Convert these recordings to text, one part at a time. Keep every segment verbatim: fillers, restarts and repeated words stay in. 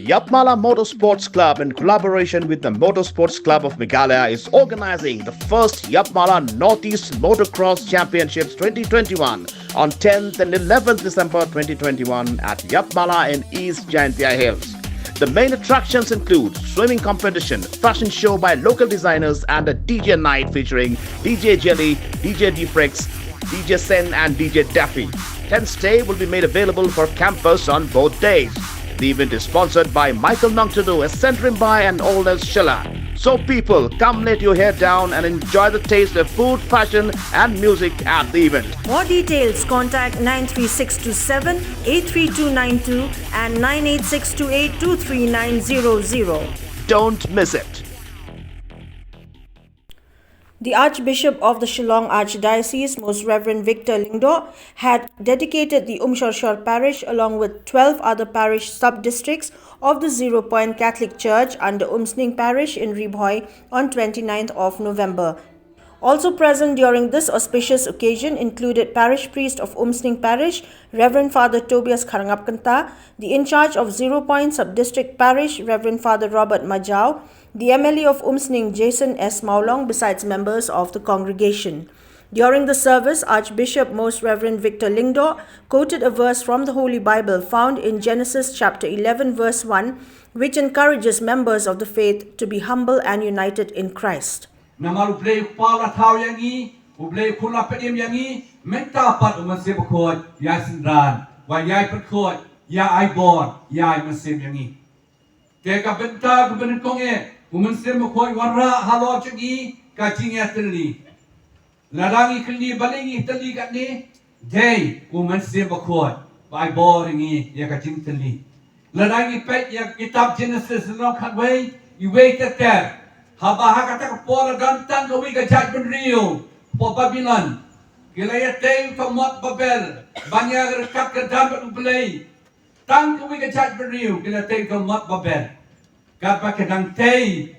Yapmala Motorsports Club, in collaboration with the Motorsports Club of Meghalaya, is organizing the first Yapmala Northeast Motocross Championships twenty twenty-one on tenth and eleventh December twenty twenty-one at Yapmala in East Jaintia Hills. The main attractions include swimming competition, fashion show by local designers, and a D J night featuring D J Jelly, D J Defrex, D J Sen, and D J Daffy. Tent stay will be made available for campers on both days. The event is sponsored by Michael Nongtadu, Ascent Rimbai, and Old Shilla. So, people, come let your hair down and enjoy the taste of food, fashion, and music at the event. More details, contact nine three six two seven eight three two nine two and nine eight six two eight two three nine zero zero. Don't miss it. The Archbishop of the Shillong Archdiocese, Most Reverend Victor Lyngdoh, had dedicated the Umshorshor Parish along with twelve other parish sub-districts of the Zero Point Catholic Church under Umsning Parish in Ri Bhoi on twenty-ninth of November. Also present during this auspicious occasion included Parish Priest of Umsning Parish, Reverend Father Tobias Kharngapkynta, the in-charge of Zero Point Sub-District Parish, Reverend Father Robert Majau, the M L A of Umsning, Jason S. Mawlong, besides members of the congregation. During the service, Archbishop Most Reverend Victor Lyngdoh quoted a verse from the Holy Bible found in Genesis chapter eleven, verse one, which encourages members of the faith to be humble and united in Christ. Namar U Blei U Kpa u la thaw ïa ngi, U Blei U Khun u la pynim ïa ngi, mynta pat U Mynsiem Bakhuid ïai synran, ba ïai pynkhuid, ïai bor, ïai mynsiem ïa ngi. Te ka bynta kaba nyngkong eh, U Mynsiem Bakhuid u wanrah halor jong ngi ka jingïatylli. Lada ngi kylli balei ngi tylli katne, dei U Mynsiem Bakhuid ba ai bor ïa ngi ïa ka jingtylli. Lada ngi peit ïa ka kitab Genesis lynnong khatwei, iwei ter ter. Haba ha kata ka por la don tang kawei ka jaitbynriew hapoh Babilon. Ki la ïatei uta u mot Babel ban ïaryngkat kyrdan bad U Blei. Tang kawei ka jaitbynriew ki la tei uta u mot Babel. Katba ki dang tei,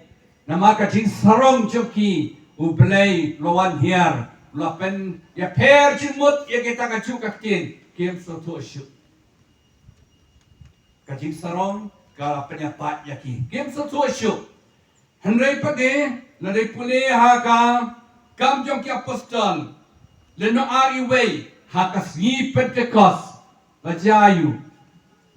namar ka jingsarong jong ki, U Blei u la wan hiar, u la pynïapher jingmut ïa kita kajuh ka ktien, kim sngewthuh shuh. Ka jingsarong ka la pynïapait ïa ki, kim sngewthuh shuh. Hynrei pat de, lada pule ha ka Kam Jong Ki Apostol, lynnong ar, iwei, ha ka sngi Pentekost, la jia aïu?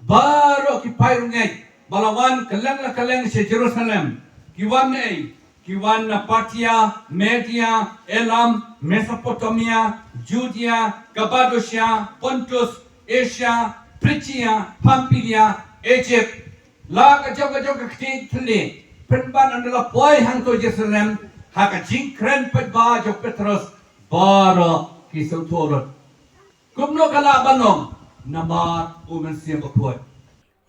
Baroh ki paid riewngeit ba la wan kylleng la kylleng sha Jerusalem, ki wan naei? Ki wan na Parthia, Media, Elam, Mesopotamia, Judea, Kapadosia, Pontus, Asia, Phrigia, Pamphylia, Egypt. La ka jong ka jong ka kti thylli, pynban ynda la poi hangto Jerusalem, ha ka jingkren paidbah jong u Petros, baroh ki sngewthuh lut. Kumno ka lah ban long? Namar U Mynsiem Bakhuid.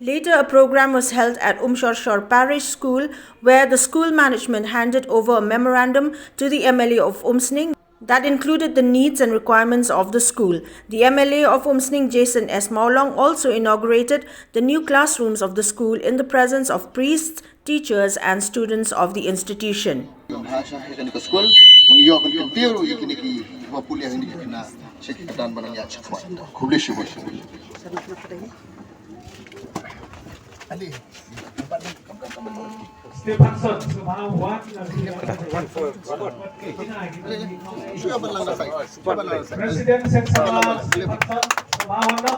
Later, a program was held at Umshorshor Parish School, where the school management handed over a memorandum to the M L A of Umsning that included the needs and requirements of the school. The M L A of Umsning, Jason S. Mawlong, also inaugurated the new classrooms of the school in the presence of priests, teachers, and students of the institution. Kane ka skul, ngi ïoh ban kyntiew ruh ïa kine kiba pule ha kine ki khynnah sha ki kyrdan ba nang ïaid shakhmat. Khublei shibun. Stephenson, Sumawon. President Seng Sawma, Stephenson, Sumawon.